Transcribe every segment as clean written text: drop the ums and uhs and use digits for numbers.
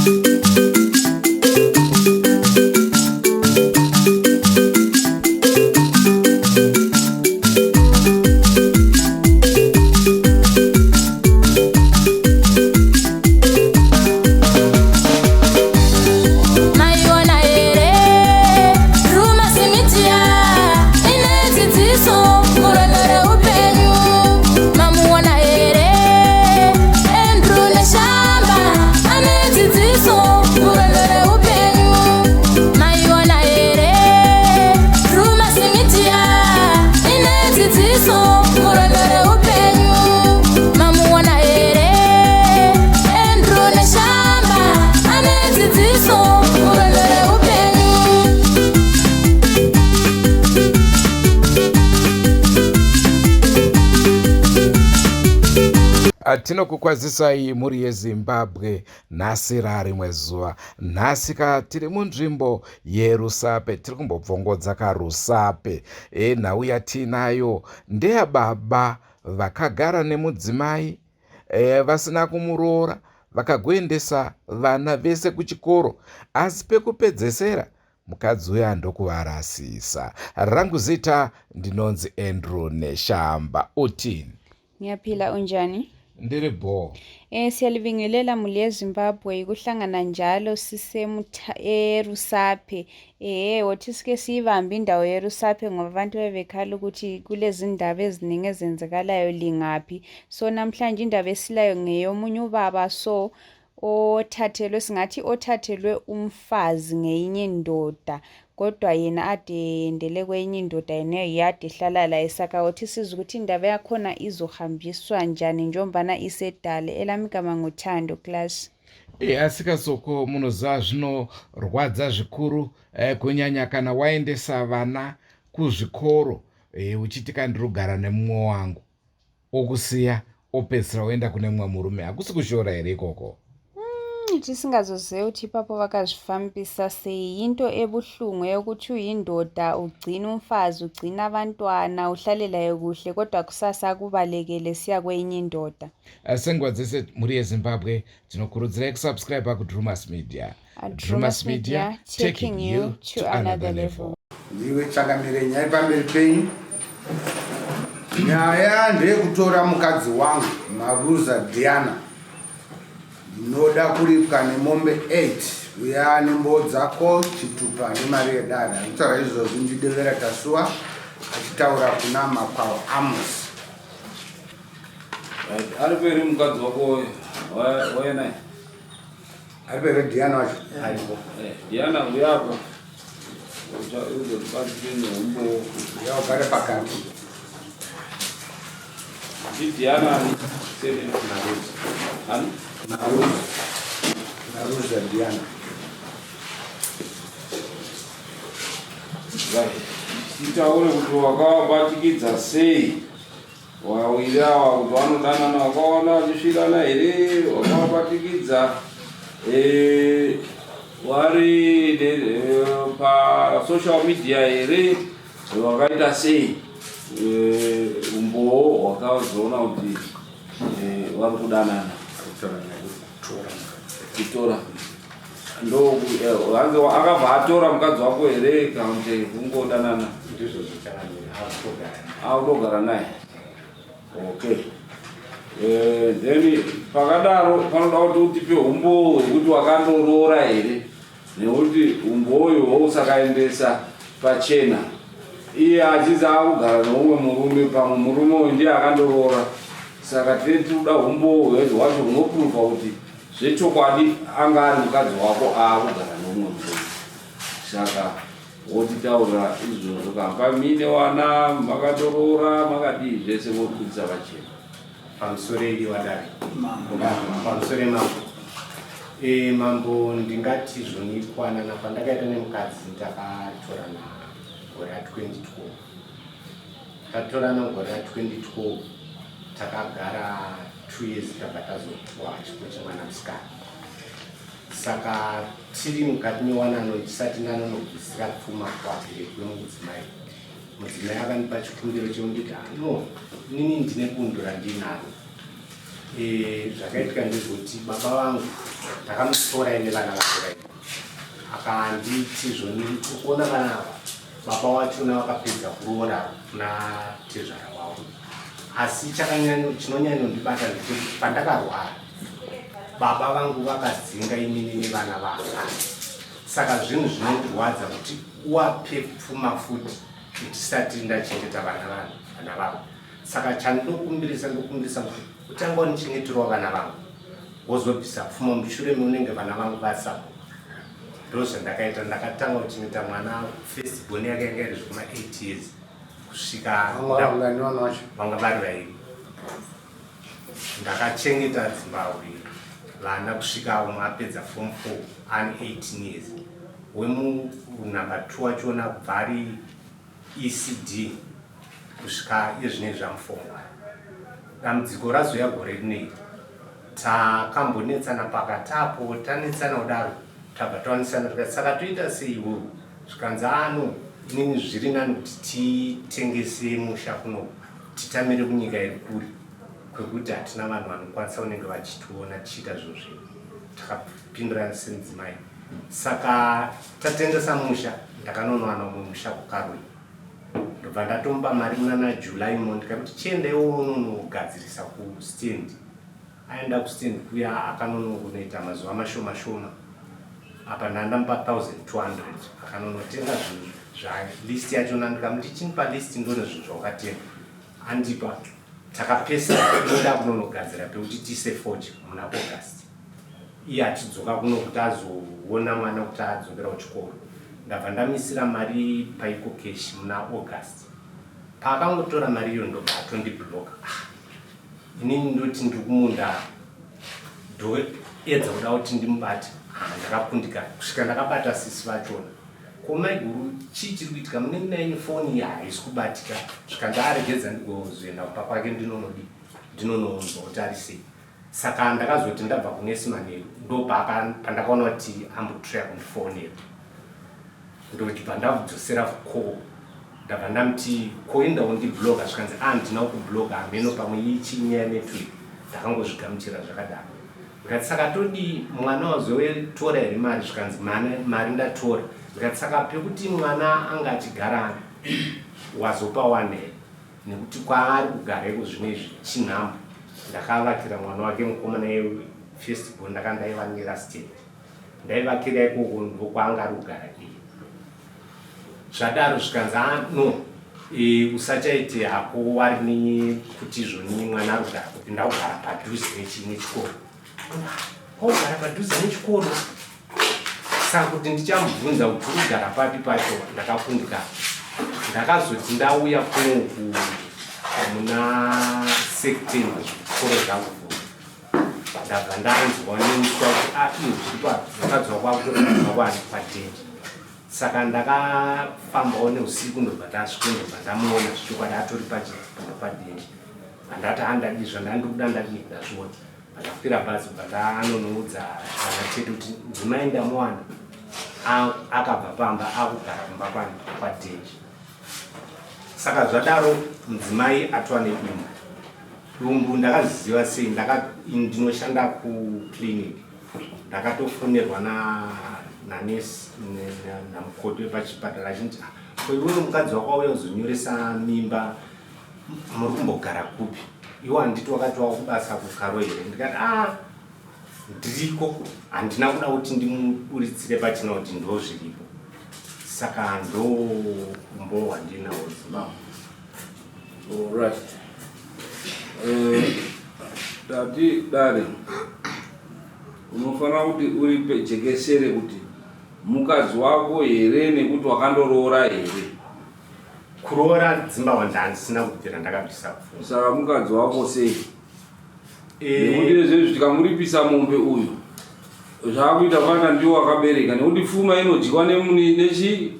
Maiona here Drewmas Media ine dzidziso murwendo reupenyu. Mamuona here Andrew Neshamba ane dzidziso murwendo reupenyu. Maiona here Drewmas Media ine dzidziso murwendo reupenyu. Mamuona here Andrew Neshamba ane dzidziso murwendo reupenyu. Tinokukwazisai mhuri yeZimbabwe. Nhasi rarimwe zuva. Nhasi ka tiri munzvimbo yeRusape, tiri kumbobvongodza kaRusape. Nhau yatiinayo ndeyababa vakagara nemudzimai vasina kumuroora, vakagoendesa vana vese kuchikoro, asi pekupedzesera mukadzi uya ndokuvarasisa. Rangu zita ndinonzi Andrew Neshamba. Utini? Ngiyaphila, unjani? Ndiri bho. Siyalibingelela muli yeZimbabwe, ikuhlangana njalo eRusape. Wothi sike siyibambe indawo yeRusape ngoba abantu bebekhala ukuthi kulezindaba eziningi ezenzekalayo lingaphi. So namhlanje indaba esilayo ngeyomunye ubaba so othathelwe, singathi othathelwe umfazi ngeyinye indoda, kodwa yena ade yendele kwenye indoda, yena yade ehlala la eSakawothi. Sizwe ukuthi indaba yakhona izohambiswa njani njengombana isedale. Elami igama nguThando Class. Asika soko, munoziva zvinorwadza zvikuru, kunyanya kana waendesa vana kuzvikoro, uchiti kandirogara nemumwe wangu, okusiya opedzisira oenda kune mumwe murume. Hakusi kushora here ikoko? Tisingazozivi ukuthi ipapo vakazvifambisa sei. Yinto ebuhlungu eyokuthi uyindoda ugcine umfazi, ugcine abantwana, uhlale laye kuhle, kodwa kusasa kubalekele siya kwenye indoda. Senguva dzese, mhuri yeZimbabwe, tinokurudzirai kusubscribe kuDrumas Media. Drumas Media, taking you to another level. Ndiwe changamire, nyaya pamberi penyu. Nyaya ndeyekutora mukadzi wangu Maruza Diana. Ndinoda kuripwa nemombe 8, uya nembowo dzako, chitupa nemari yedare. Arikutaura izvozvi ndidevera Tasuwa achitaura kuna Makwawo Amos. Right. Ari peri mukadzi wako wauya naye? Ari peri Diana wacho? Aripo. Diana, uya apa. Uzotibatsire neumbowo. Uya ugare pakati. Ndidiana ani? Sene Maruza. Ani? Maruza. Maruza Diana. Right. Titaure kuti wakavabatikidza sei wawiri awa kuti vanodanana. Wakaona vachisvirana here? Wakavabatikidza vari pasocial media here? Wakaita sei? Umbowo wakazoona kuti vari kudanana? Kutora ndo hanzi akabva atora mukadzi wako here, kana kuti kungodanana? Ndizvo zvichanamira, akutogara. Akutogara naye, okay. Then pakadaro panoda kuti utipe umbowo hwekuti wakandoroora here, nekuti umbowo ihwo usakaendesa pachena iye achinzi akugara neumwe murume, pamwe murume uyu ndiye akandoroora. Saka tine tiri kuda umbowo hwacho hunoprova kuti zvechokwadi anga ari mukadzi wako aakugara neumwe murume. Saka wotitaurira izvozvo, kana pamine wana makatoroora, makadii, zvese vobudisa pachena. Pamusoro iri wadare, pamusoro mambo. Mambo, ndingati zvoni kuwanana kwandakaita nemukadzi, takatorana gore ra2012. Tatorana gore ra2012, takagara 2 years, tabva tazopuwa chipo chemwana musikana. Saka tiri mukati mewanano, tisati ndanonobvisira pfuma kuvabereki vemudzimai, mudzimai akanipa chikumbiro chekunditi, "No, inini ndine bundu randinaro." Zvakaitika ndezvekuti baba vangu Ndakamutora ine vana vake vairi. Akanditi zvoni ukuona vana ava baba wachona vakapedza kuroora kuna tezvara wavo. Asi chakanyanya chinonyanyondibata ndechekuti pandakarwara baba vangu vakadzinga inini nevana vava. Saka zvinhu zvinondirwadza kuti uwape pfuma futi ndisati ndachengeta vana vangu vana vangu. Saka chandinokumbirisa ndokumbirisa kuti utanga wandichengeterawo vana vangu wozobvisa pfuma mushure meunenge vana vangu vasabhuku. Ndozvandakaita, ndakatanga kuchengeta mwana first born yake yanga iri zvekuma 8 years kusvika vanga vari vairi. Ndakachengeta Zimbabwe vana kusvika umwe apedza form 4 ane 18 years, wemunumber 2 wachona kubva ari ECD kusvika iye zvino zvamuform 1. Dambudziko razouya gore rineri, takambonetsana pakati apo, tanetsana kudaro tabva taonesana tikati saka toita sei iwewe? Zvikanzi ano inini zviri nani kuti titengese musha kuno titamire kunyika iri kure kwekuti hatina vanhu vanokwanisa kunenge vachitiona tichiita zvinhu zvedu. Takapindurana semudzimai, saka tatengesa musha ndakanonowana umwe musha kuKaroi, ndobva ndatomupa mari munana July mo, ndikamuti chiendaiwo unonogadzirisa kustand. Aenda kustand kuya akanonokunoita mazuva mashoma shoma, apa ndandamupa 1200 akanonotenga zvinhu zvalist yachona. Ndikamuti chinipa list ndone zvinhu zvawakatenga, andipa. Takapesa inoda kunonogadzira pekuti tiise fodya muna August, iye achidzoka kuno kuti azoona mwana kuti adzokera kuchikoro. Ndabva ndamisira mari paEcoCash muna August. Paakangotora mari iyo ndobva atondibloka. Ah, inini ndoti ndiri kumunda, ndoedza kuda kuti ndimubate, ah, ndakakundikana kusvika ndakabata sisi vachona. Ko maiguru, chii chiri kuitika? Munenge naini, foni iyi haisi kubatika. Svika ndaaregedza ndigozoenda kumba kwake ndinonodi ndinonounzwa kuti ari sei. Saka ndakazoti ndabva kunesi manheru ndopandakaona kuti ambotraya kundifonera, ndochibva ndakudzosera call. Ndabva ndamuti koenda undibloka, zvikanzi a ndina kukubloka, hameno pamwe ichi nyaya network. Ndakangozvigamuchira zvakadaro. Ndikati saka todii, mwana wazotora here mari? Zvikanzi mari ndatora. Ndikati saka pekuti mwana anga achigara wazopa wane here? Nekuti kwaari kugara iko zvino izvi chinhambo ndakavakira mwana wake mukomana first born, ndaka ndaivanira stand ndaivakira ikoko, ndokwaanga ari kugara iye. Zvadaro zvikanzi a no e, usachaite hako wari nekuti izvoni mwana ari kugara kupi? Ndakugara padhuze nechikoro. Kogara padhuze nechikoro, saka kuti ndichamubvunza kuti uri kugara papi pacho ndakakundikana. Ndakazoti ndauya kunoku muna September zvikoro zvakuvhura, ndabva ndanzwa nemuswa kuti a iyo zviri mukadzi wako akutoaa kwani padhenji. Saka ndakafambawo neusiku ndobva ndasvika, ndobva ndamuona zvichokwadi atori padhenji. Andati handadi zvandandikuda, ndadii, ndazviona. Ndakwira bhazi bva ndanonoudza vana tete kuti mudzimai ndamuwana akabva pamba akugara kumba kwani kwadhenji. Saka zvadaro mudzimai atova nedumbu. Dumbu ndakaziva sei? Ndinoshanda kuclinic, ndakatofonerwa nanesi namukoti wepachipatara achinti, ah, ko iwewe mukadzi wako auya kuzonyoresa mimba, muri kumbogara kupi? Iwo handiti wakati wakubasa kuKaro here? Ndikati a ah, ndiriko. Handina kuda kuti ndimuburitsire pachena kuti ndo zviripo. Saka ndo umbo hwandinawo, Zimbabwe. Alright. Tati dare unofanira kuti uripe jekesere kuti mukadzi wako here nekuti wakandoroora here? Kuroora Zimbabwe ndandisina kubvira ndakabvisa pfuma. Saka mukadzi wako sei? Nekuti ezvezvi tikamuripisa mombe uyu zvaakuita kwana ndiwo wakabereka, nekuti pfuma inodyiwa nemuni nechi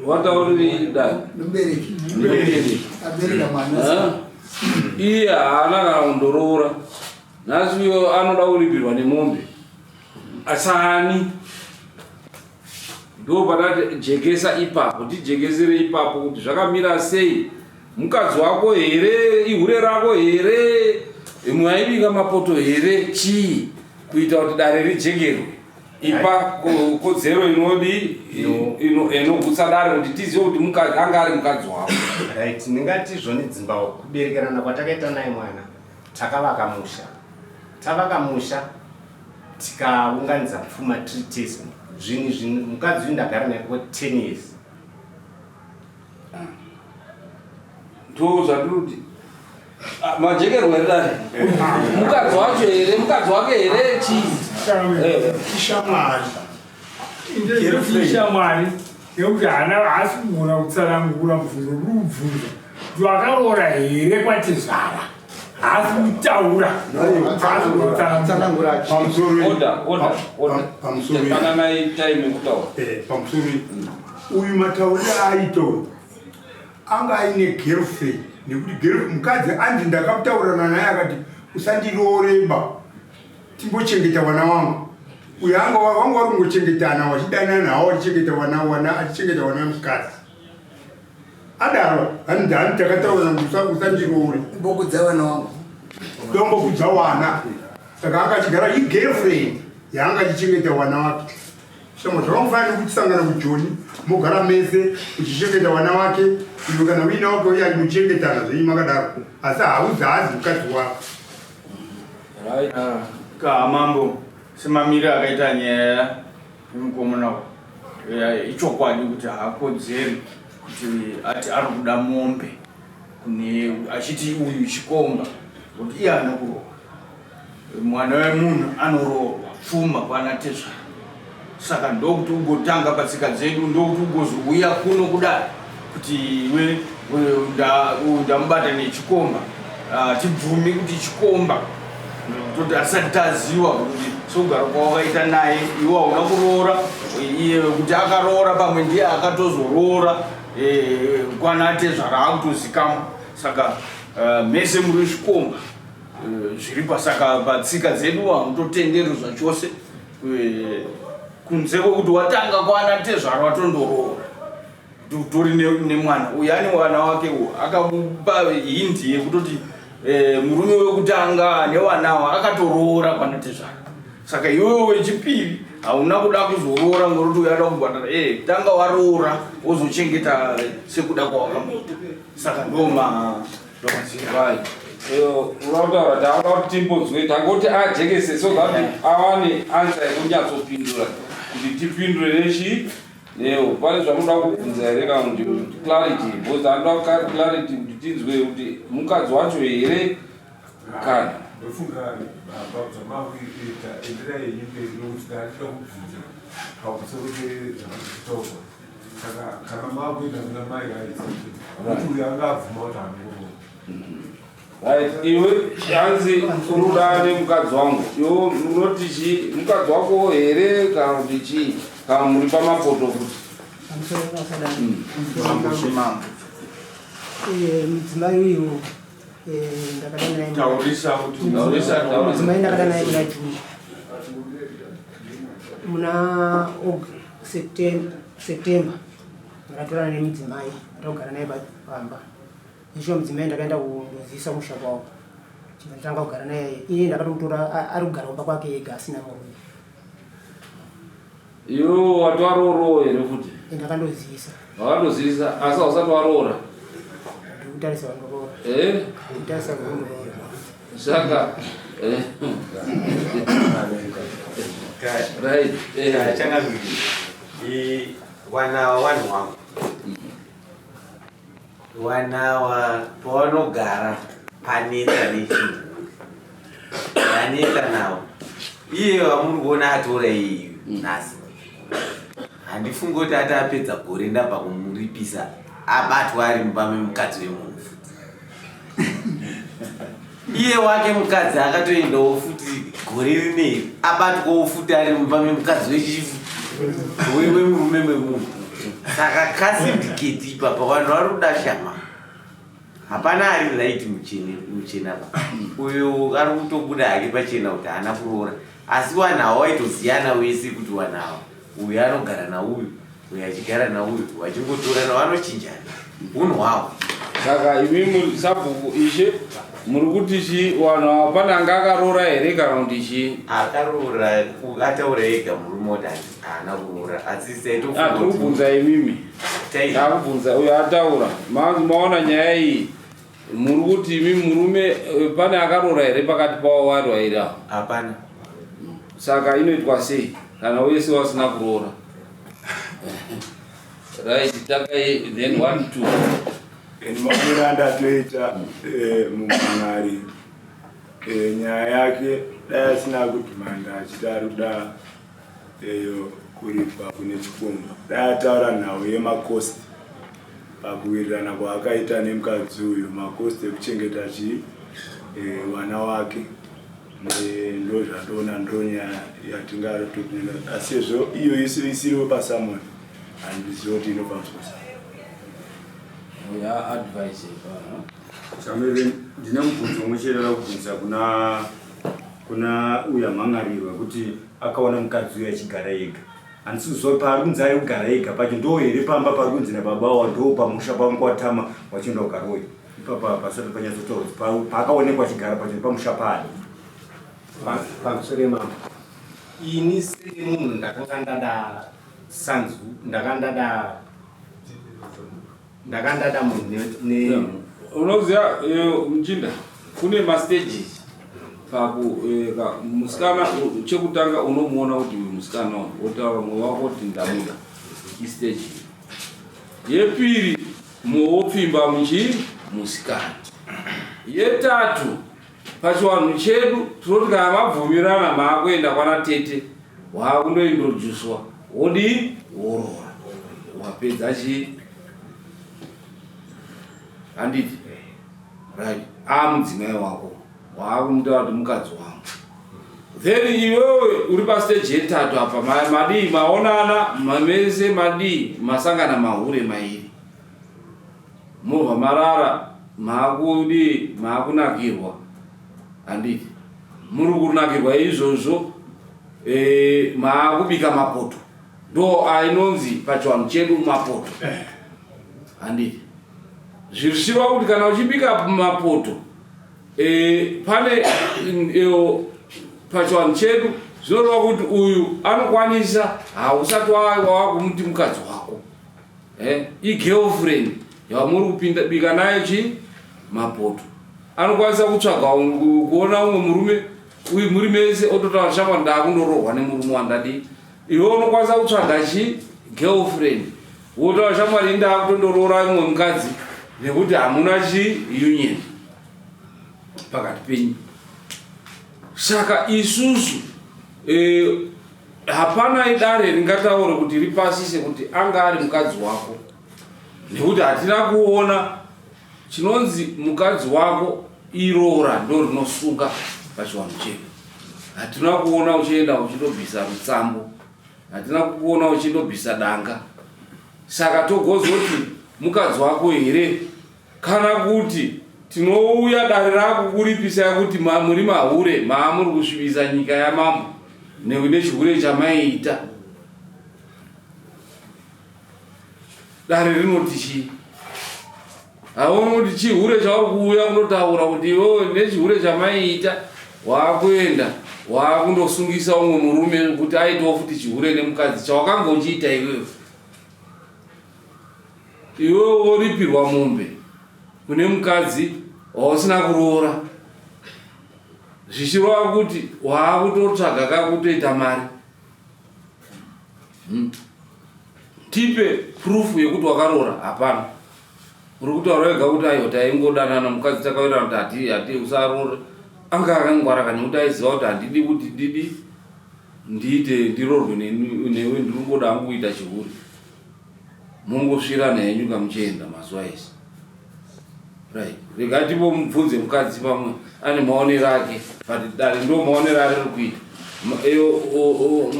watauriri dai Mubereki. Mubereki. Abereka mwana. Iye haana kana kundoroora, nhasi uyo anoda kuripirwa nemombe asani. Ndo patati jekesa ipapo, tijekesere ipapo kuti zvakamira sei, mukadzi wako here, ihure rako here, imwe aibika mapoto here, chii? Kuita kuti dare rijekerwe. Ipa kodzero inodi inogutsa dare kuti tizive kuti mukadzi anga ari mukadzi wako. Right, ndingati zvoni dzimba kuberekerana kwatakaita naye mwana takavaka musha. Tavaka musha tikaunganidza pfuma tiri tese. Zvinhu izvi mukadzi uyu ndagara naye for 10 years. Ndo zvatiri kuti ah, majekerwa here dare mukadzi wacho here mukadzi wake here chii eh. Ishamwari ishamwari yekuti haana haasi kugona kutsanangura mubvunzo uri kubvunza kuti wakaroora here kwatezvara haasi kutaura haasi kutsanangura. Pamusoro uyu matauriro aaita uyu anga aine girlfriend nekuti girlfriend mukadzi anzi ndakataurirana naye akati usandirooreba timbochengeta wana wangu uyu anga wanga wari kungochengetana wachidanana hawo achichengeta wana wana achichengeta wana mukadzi adaro hanzi hanzi takataurirana kuti usandiroore mbokudza wana wangu dombokudza wana saka anga achigara igirlfriend yaanga achichengeta wana wake. Shama zvakangofanana nekutisangana kujoni mogara mese uchichengeta wana wake iwe kana uina wake uye achimuchengetana zvenyu makadaro asi hauzi haazi mukadzi wako. Right. Ka mambo semamiro akaita nyaya yemukomana uyu ichokwadi kuti haakodzeri kuti ati ari kuda mombe kune achiti uyu chikomba kuti iye haana kurohwa. Mwana wemunhu anoroorwa pfuma kwana tezvara saka ndokuti ugotanga patsika dzedu ndokuti ugozouya kuno kudai kuti iwe ndamubata nechikomba tibvumi kuti chikomba toti asati taziwa kuti sokugara kwawakaita naye iwe hauna kuroora iye kuti akaroora pamwe ndiye akatozoroora kwana tezvara akutozikamwa saka mese muri zvikomba zviri pasaka patsika dzedu hamutotenderwi zvachose kunze kwekuti watanga kwana tezvara watondoroora utori nemwana uyu ane mwana wake akamupa hindi yekutoti murume wekutanga newanawo akatoroora kwana tezvara saka iwewe wechipiri hauna kuda kuzoroora ngekuti uyu ada kubhadhara tanga waroora wozochengeta sekuda kwawakamuita saka ndoma Right. Unotaura takuda kuti timbonzwe tangoti ajekese so that awane answer yekunyatsopindura kuti tipindure nechi neo pane zvamunoda kubvunza here kana kuti clarity because anoda clarity kuti tinzwe kuti mukadzi wacho here kana ndofunga baba zvamakuita enderai yenyu mberi nokuti ndandida kubvunza pamusoro pezvamutaurwa saka kana makuenda kuna mai vaiti kuti uyu anga abvuma kuti handiroora. Right, iwe hanzi uruda nemukadzi wangu iwe unoti chii mukadzi wako here kana kuti chii kana muri pamapoto futi. Pamusoro pasadani. Mudzimai uyu ndakadana naye taurisa kuti Taurisa, taurisa. Mudzimai ndakadana naye muna June muna September ndakatorana nemudzimai ndakugara naye pamba isho mudzimai ndakaenda kundozivisa musha kwavo chibva ndatanga kugara naye iye ndakatomutora ari kugara kumba kwake ega asina murume. Iwe wati waroorowo here futi? Ndakandozivisa. Wakandozivisa asi hausati waroora? Ndikutarisa vandoroora. Ndikutarisa vandoroora. Saka right Changamire wana wanhu wangu wanawa pavanogara panetsa nechinhu vanetsa nawo iye wamuri kuona atora iyi nhasi handifungi kuti ati apedza gore ndabva kumuripisa abatwa ari mumba memukadzi wemunhu futi iye wake mukadzi akatoendawo futi gore rineri abatwawo futi ari mumba memukadzi wechifu wemurume wemunhu saka kasindiketi ipapa vanhu vari kuda shama hapana ari right muchena pa uyu ari kutobuda hake pachena kuti haana kuroora asi vanhu ava waitoziyana wese kuti vanhu ava uyu anogara nauyu uyu achigara nauyu vachingotorana vanochinjana unhu hwavo. Saka imimi sabhuku ishe Muri kuti chii vanhu ava pane anga akaroora here kana kuti chii? Akaroora ataura ega murume kuti haana kuroora asi ah, tiri kubvunza imimi. Takubvunza uyo ataura. Maona nyaya iyi muri kuti imi murume eh, pane akaroora here pakati pavo vari vairi ava? Hapana. Saka inoitwa sei kana wese wasina kuroora? Right, takai then one two. And maonero andatoita eh, mumhan'ari eh, nyaya yake dai asina kudhimanda achiti ari kuda eyo kuripa kune chikomba dai ataura nhau yemakosti pakuwirirana kwaakaita nemukadzi uyu makosti ekuchengeta chii eh, vana wake ndozvandoona ndonyaya yatingatopinda asi sezvo iyo isiriwo pasamoni handizivi kuti inofambiswa sei. Ya advice Samuel, ndine mubvunzo umwe chete ndoda kubvunza kuna kuna uyu amhan'arirwa kuti akaona mukadzi uyu achigara ega. Handisi kuziva kuti paari kunzi ari kugara ega pacho ndo here pamba pari kunzi nababa awa ndo pamusha pangu watama wachienda kugara uyu. Ipapa pasati panyatsotaurwa kuti paakaonekwa achigara pacho pamusha paani. Pamusoro yemambo, ini semunhu ndakanga ndada sanzu ndakanga ndada ndakanga ndada munhu ne unoziva eh, muchinda kune mastages paku eh, musikana chekutanga unomuona kuti uyu musikana wotaura mwoyo wako kuti ndamuda istage yepiri mowopfimba muchi musikana yetatu Pachivanhu chedu tinoti kana mabvumirana maakuenda kwana tete waakundointroducwa wodii woroora wapedza chii handiti right amudzimai wako waakumutaura kuti mukadzi wangu then iwewe uri pastage yetatu apa madii maonana mese madii masangana mahure mairi Mobva marara maakudii maakunakirwa handiti muri kunakirwa izvozvo e, maakubika mapoto ndo ainonzi pachivanhu chedu mapoto handiti zvichiva kuti kana uchibika mapoto e, pane e, pachivanhu chedu zvinoreva kuti uyu anokwanisa hausati wawakumuti mukadzi wako Eh, igirlfriend yamuri kupinda bika nayo chi mapoto anokwanisa kutsvaga kuona umwe murume uyu muri mese ototaura shamwa ndakundorohwa nemurume wandadii iwe unokwanisa kutsvaga chi girlfriend wotaura shamwari ndakutondoroora umwe mukadzi nekuti hamuna chi union pakati penyu saka isusu eh, Hapana idare ringataure kuti ripasise kuti anga ari mukadzi wako nekuti hatina kuona chinonzi mukadzi wako iroora ndo rinosunga pachivanhu chedu. Hatina kuona uchienda uchindobvisa rutsambo, hatina kukuona uchindobvisa danga, saka togozoti mukadzi wako here? Kana kuti tinouya dare rakukuripisai kuti muri mahure maamuri kusvibisa nyika yamambo nechihure chamaiita. Dare rinoti chii? Haoni kuti chihure chauri kuuya kunotaura kuti iwewe nechihure chamaiita waakuenda waakundosungisa umwe murume kuti aitewo futi chihure nemukadzi chawakanga uchiita iwewe. Iwewe woripirwa mombe kune mukadzi wausina kuroora zvichireva kuti waakutotsvaga kakutoita mari hmm. Tipe proof yekuti wakaroora hapana. Uri kutaura wega kuti aiwa taingodanana mukadzi takawirirana kuti hati hati usaroore. Anga akangwara ka nekuti aiziva kuti handidi kuti ndidi ndiite ndiroorwe newe ndiri kungoda hangu kuita chihure. Mongosvirana henyu kamuchienda mazuva ese. Right. Rega timbomubvunze mukadzi pamwe ane maonero ake but dare ndo maonero ariri kuita.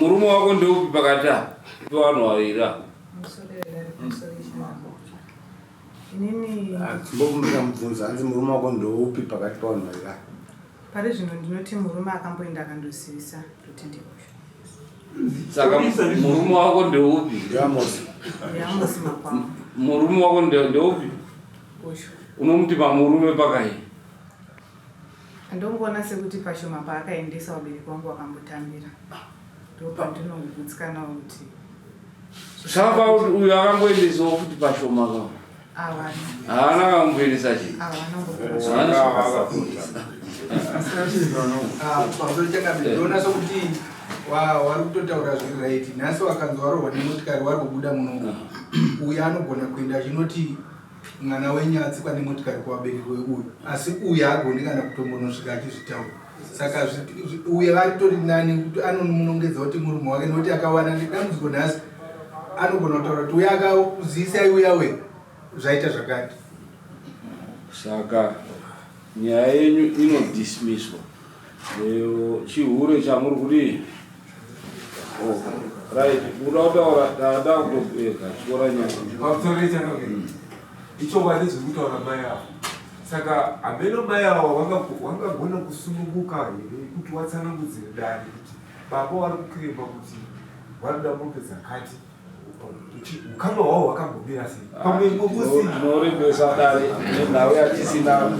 Murume wako ndeupi pakati apa? Pevanhu vaviri apa. Mbokumbira mubvunzo hanzi murume wako ndoupi pakati pavanhu vaviri apa? Pari zvino ndinoti murume akamboenda akandozivisa ndoti ndiuyu. Saka murume wako ndeupi? Ndiamosi. Ndiamosi Makwamba. Murume wako ndeupi? Uyu. Unomuti pamurume pakai? Ndongoona sekuti pashoma paakaendesa vabereki vangu vakambotambira. Ndopandinogutsikanawo kuti Saka uyu akangoendesawo futi pashoma ka? Hawana. Haana kamboendesa chii? Hawana. Pamusoro chakamira, ndinoona sokuti wari kutotaura zviri right. Nhasi wakanzi warohwa nemotikari wari kubuda muno, uyu anogona kuenda achinoti mwana wenyu atsikwa nemotikari kuvabereki weuyu, asi uyu haagoni kana kutombonosvika achizvitaura. Saka uyu aritori nani kuti anomunongedza kuti murume wake, nekuti akawana nedambudziko nhasi anogona kutaura kuti uyu akaziyisai uya we zvaita zvakati. Saka nyaya yenyu inodismisswa. Chihure chamuri kudii? Oh, right, kuda kutaura dada kutobeka chikora nyaya. Pamusoro changamire, ichokwadi zviri kutaura mai avo. Saka hameno mai avo wangagona kusununguka here kuti watsanangudzire dare kuti baba wari kuclaima kuti vanoda mombe dzakati, ukama hwavo hwakambomira sei? Pamwe ngokusi Tinorebesa dare nenhau yatisina.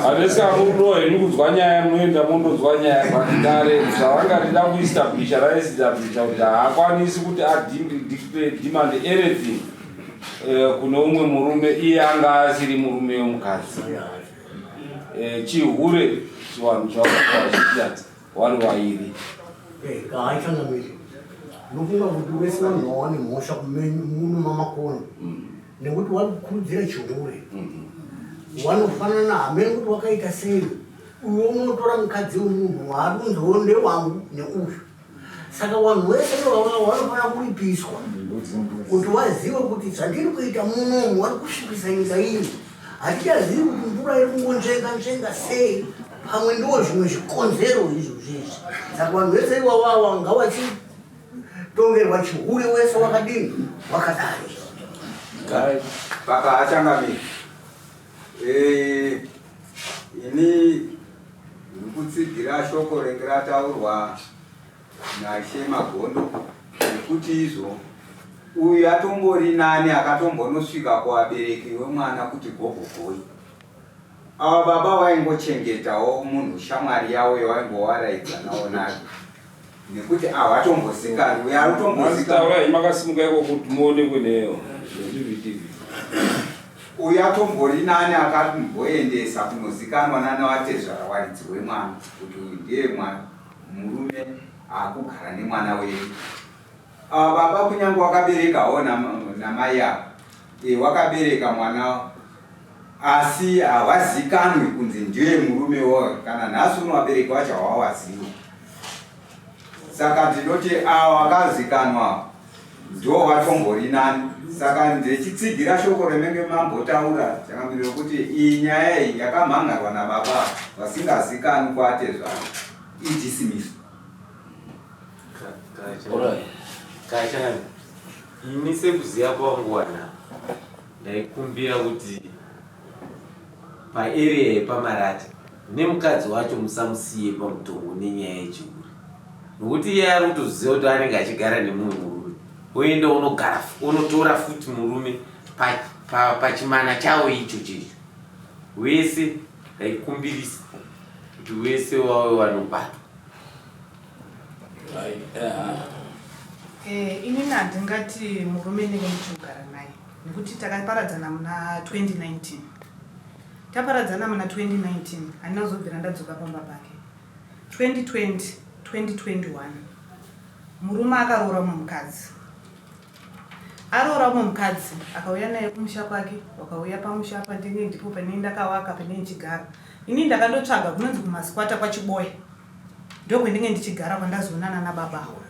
Havese amurudo henyu kunzwa nyaya, munoenda mondonzwa nyaya, but dare zvavangatida kuestablisha raestablisha kuti haakwanisi kuti ademand anything kune umwe murume iye anga asiri murume wemukadzi. Chihure chivanhu chavachiita wari wairi. Haichangamiri, ndofunga kuti wese vanhu vawane mhosva muno mamakona nekuti wari kukurudzira chihure. Wanofanana hamene kuti wakaita sei. Uyo unotora mukadzi wemunhu waari kunziwo ndewangu neuyu, saka vanhu wese ivava vanofanira kuripiswa kuti wazive kuti zvandiri kuita munomu wari kusvipisa nyika ino. Hatichazivi kuti mvura iri kungonzvenga nzvenga sei, pamwe ndiwo zvimwe zvikonzero izvo zvezvi. Saka vanhu vese ivavava ngavachitongerwa chihure, wese wakadini wakadai. Paka achangamiri, ini ndiri kutsigira shoko renge rataurwa naShe Magondo nekuti izvo uyu atombori nani akatombonosvika kuvabereki wemwana kuti gogogoi. Ava baba vaingochengetawo munhu shamwari yavo yawaingowaraidza nawo nayo, nekuti havatombozikanwi uyo ari kutombozikanwa. Taurai makasimuka iko kuti muonekwe neyo zvivhivhiti. Uyu atombori nani akamboendesa kunozikanwa nana vatezvara waridzi wemwana kuti uyu ndiye mwana murume akugara nemwana wedu. Ava baba kunyange wakaberekawo namai ava, wakabereka mwana, asi havazikanwi kunzi ndiye murume wayo. Kana nhasi uno vabereki vacho havavazivi. Saka ndinoti ava vakazikanwa ndo vatombori nani. Saka ndechitsigira shoko remenge mambotaura changamire kuti iyi nyaya iyi yakamhangarwa nababa vasingazikanwi kwatezvara idismisswa. Kachani, ini sekuziva kwangu wana ndaikumbira kuti paarea yepamarata nemukadzi wacho musamusiye pamutongo nenyaya yechihure, nokuti iye ari kutoziva kuti anenge achigara nemumwe murume, oenda unogara unotora futi murume pachimana chawo icho checho. Wese ndaikumbirisa kuti wese wawe vanobatwa. Inini handingati murume ndinge ndichigara naye nekuti takaparadzana muna 2019. Taparadzana muna 2019, handina kuzobvira ndadzoka pamba pake. 2020, 2021 murume akaroora umwe mukadzi. Aroora umwe mukadzi, akauya naye kumusha kwake, wakauya pamusha apa ndinge ndipo pane ndakawaka pane ndichigara. Ini ndakandotsvaga kunonzi kumasikwata kwaChiboya, ndokwendinge ndichigara kwandazoonana nababa avo.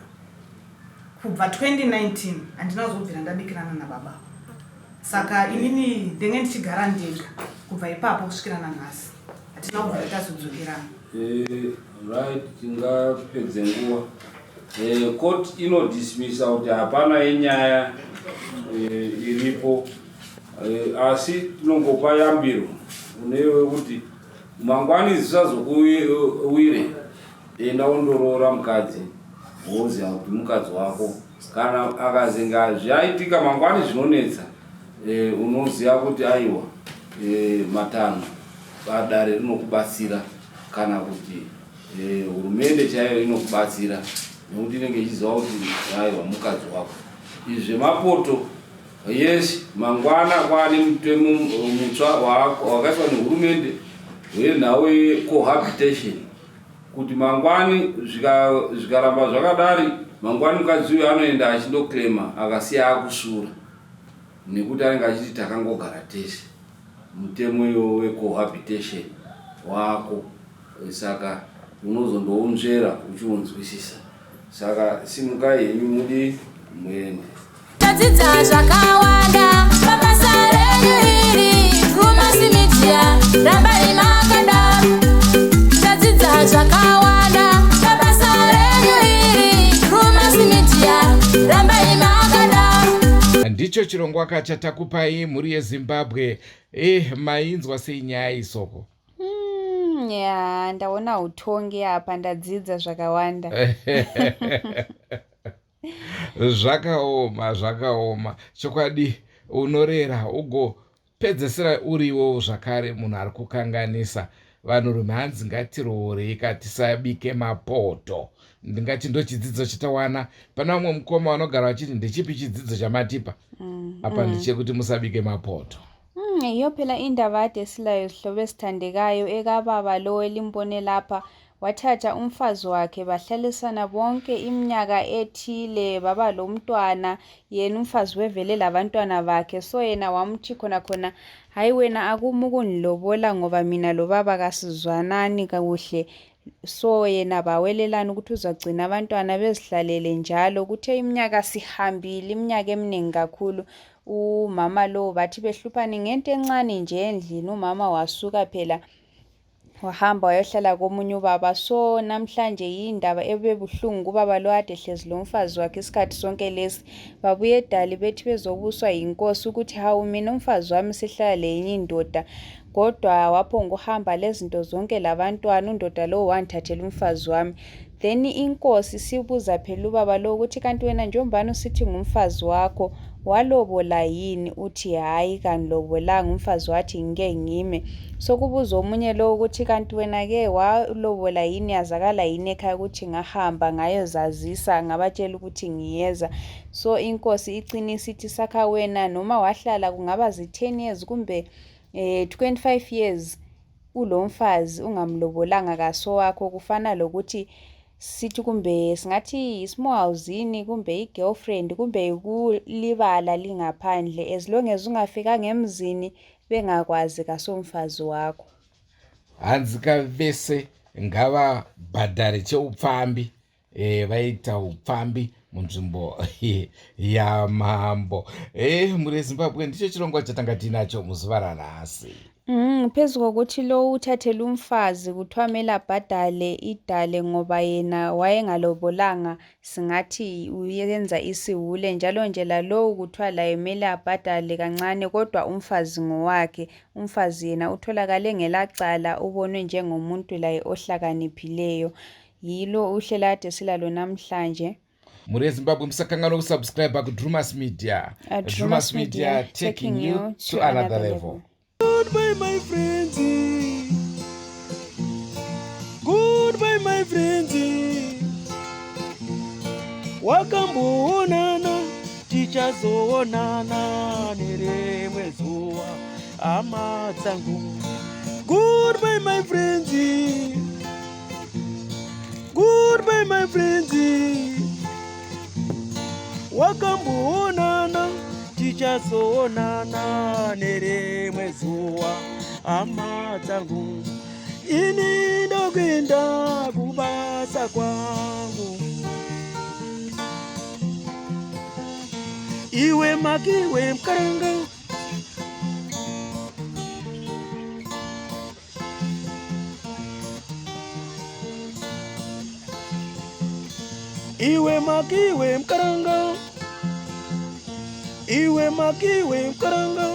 Kubva 2019 handina kuzobvira ndabikirana nababa avo. Saka inini ndenge ndichigara ndega kubva ipapo kusvikira nanhasi, hatina kubvira tazodzokerana. Right, tingapedze nguva. Court inodismissa kuti hapana yenyaya iripo, asi tinongopa yambiro unewe kuti mangwani zvisazokuwire. Enda undoroora mukadzi woziva kuti mukadzi wako, kana akazinga zvaitika mangwani zvinonetsa, unoziva kuti aiwa. e, matanho badare rinokubatsira kana kuti e, hurumende chaiyo inokubatsira nekuti inenge ichiziva kuti aiwa mukadzi wako. Izvi zvemapoto yes, mangwana kwaane mutemo mutsva wakaiswa nehurumende wenhau yecohabitation kuti mangwani zvikaramba zvakadari mangwani mukadzi uyu anoenda achindoclaima akasiya akusura nekuti anenge achiti takangogara tese. Mutemo iwo wecohabitation wako saka unozondounzvera uchiunzwisisa. Saka simukai henyu mudii muende. Tadzidza zvakawanda pabasa renyu iri Drewmas Media rambai makadaro. Tadzidza zvakawanda pabasa renyu iri Drewmas Media rambai makadaro. Ndicho chirongwa chatakupai mhuri yeZimbabwe. Eh, mainzwa sei nyaya isoko? Ya, ndaona utongi apa, ndadzidza zvakawanda. Zvakaoma, zvakaoma chokwadi. Unorera ugopedzesera uriwo zvakare munhu ari kukanganisa. Vanhurume hanzi ngatiroorei katisabike mapoto. Ndingati ndo chidzidzo chatawana. Pana vamwe mukoma vanogara vachiti ndechipi chidzidzo chamatipa apa? Ndechekuti musabike mapoto. Iyo phela indaba ade esilayo, zihlobo ezithandekayo, ekababa lo elimbone lapha. Wathatha umfazi wakhe, bahlalisana bonke iminyaka ethile, baba lomntwana. Yena umfazi wevele labantwana bakhe, so yena wamuthi khona khona, hayi wena akumi ukungilobola ngoba mina lo baba kasizwanani kuhle. So yena bawelelana ukuthi uzagcina abantwana bezihlalele njalo. Kuthe iminyaka sihambile, iminyaka eminingi kakhulu, umama lo bathi behluphane ngento encane nje endlini, umama wasuka phela wahamba wayohlala komunye ubaba. So namhlanje yindaba ebebuhlungu kubaba lo ade hlezi lo mfazi wakhe isikhathi sonke lesi. Babuye edali bethi bezobuswa yinkosi ukuthi hawu, mina umfazi wami sihlala lenye indoda, kodwa waphonga uhamba lezinto zonke labantwana, undoda lo wangithathela umfazi wami. Then inkosi sibuza phela ubaba lo ukuthi kanti wena njengombani usithi ngumfazi wakho, walobola yini? Uthi hayi, kangilobolanga, umfazi wathi ngike ngime. Sokubuza omunye lo ukuthi kanti wena-ke walobola yini, yazakala yini ekhaya ukuthi ngahamba ngayozazisa ngabatshela ukuthi ngiyeza? So inkosi icine isithi sakha wena noma wahlala kungaba zi-10 years kumbe 25 years ulo mfazi ungamlobolanga, kaso wakho. Kufana lokuthi sithi kumbe singathi i-small house kumbe i-girlfriend kumbe kulibala lingaphandle, as long as ungafikanga emzini bengakwazi, kasomfazi wakho. Hanzi kavese ngavabhadhare cheupfambi. Vaita upfambi munzvimbo yamambo. Mhuri yeZimbabwe, ndicho chirongwa chatanga tiinacho muzuva ranhasi. Phezu kokuthi lo uthathele umfazi kuthiwa kumele abhadale idale ngoba yena wayengalobolanga, singathi uyenza isiwule njalo nje, lalowu kuthiwa laye kumele abhadale kancane, kodwa umfazi ngowakhe. Umfazi yena utholakale ngelacala, ubonwe njengomuntu laye ohlakaniphileyo. Yilo uhlelo ade silalo namhlanje. Mhuri yeZimbabwe, musakanganwa kusubscribe kuDrumas Media. Drumas Media, taking you to another level. Goodbye, my friends. Goodbye, my friends. Wakamboonana, tichazoonana nerimwe zuva, hama dzangu. Goodbye, my friends. Goodbye, my friends. Wakamboonana, tichazoonana nerimwe zuva, hama dzangu. Ini ndokuenda kubasa kwangu. Iwe makiwe mukaranga. Iwe makiwe mukaranga. Iwe makiwe mukaranga.